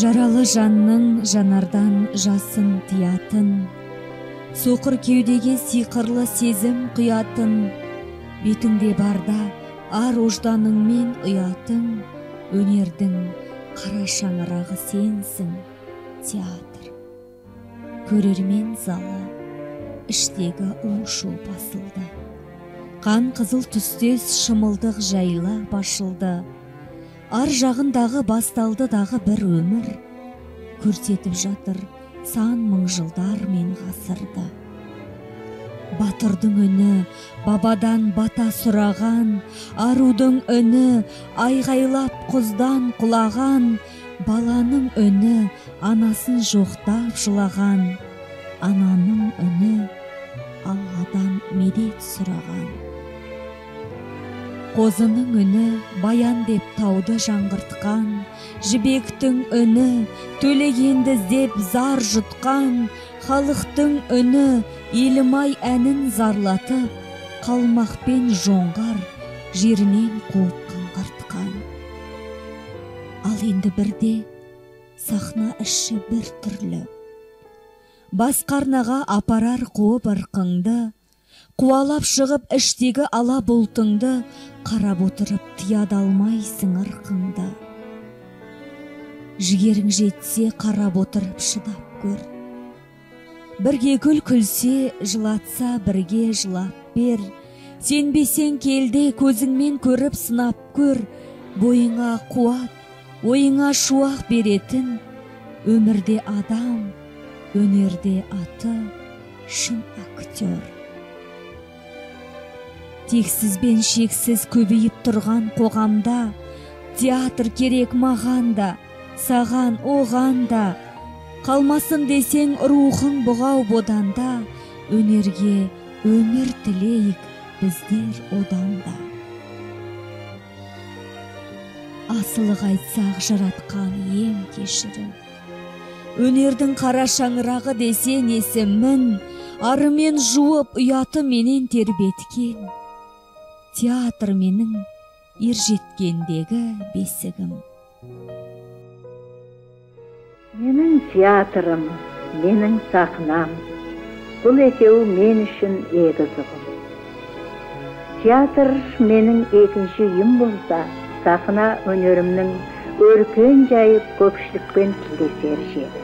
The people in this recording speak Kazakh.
Жаралы жанның жанардан жасын тыятын, соқыр кеудеге сиқырлы сезім құятын, бетіңде барда ар ожданыңмен ұятың, өнердің қара шаңырағы сенсің, театр. Көрермен залы іштегі у-шу басылды. Қан қызыл түстес шымылдық жайлап ашылды. Ар жағындағы басталды дағы бір өмір, көрсетіп жатыр сан мың жылдар мен ғасырды. Батырдың үні бабадан бата сұраған, арудың үні айғайлап құздан құлаған, баланың үні анасын жоқтап жылаған, ананың үні Алладан медет сұраған. Қозының үні баян деп тауды жаңғыртқан, жібектің үні төлегенді іздеп зар жұтқан, халықтың үні елімай әнін зарлатып, қалмақпен жоңғар жерінен қуып қаңғыртқан. Ал енді бірде сахна іші бір түрлі. Басқарнаға апарар қуып ырқыңды, қуалап шығып іштегі ала бұлтыңды, қарап отырып тияда алмайсың ырқыңды. Жігерің жетсе қарап отырып шыдап көр. Бірге күл күлсе, жылатса бірге жылап бер. Сенбесең келде көзіңмен көріп сынап көр. Бойыңа қуат, ойыңа шуақ беретін, өмірде адам, өнерде аты шын актер. Тексіз бен шексіз көбейіп тұрған қоғамда театр керек маған да, саған оған да. Қалмасын десең рухың бұғау боданда, өнерге өмір тілейік біздер одан да. Асылық айтсақ жаратқан ем кешірім. Өнердің қара шаңырағы десе несімін, арымен жуып ұяты менен тербеткен. Театр менің ержеткендегі бесігім. Менің театрым, менің сахнам, бұл екеуі мен үшін егіз ұғым. Театр менің екінші үйім болса, сахна өнерімнің өркен жайып көпшілікпен тілдесер жері.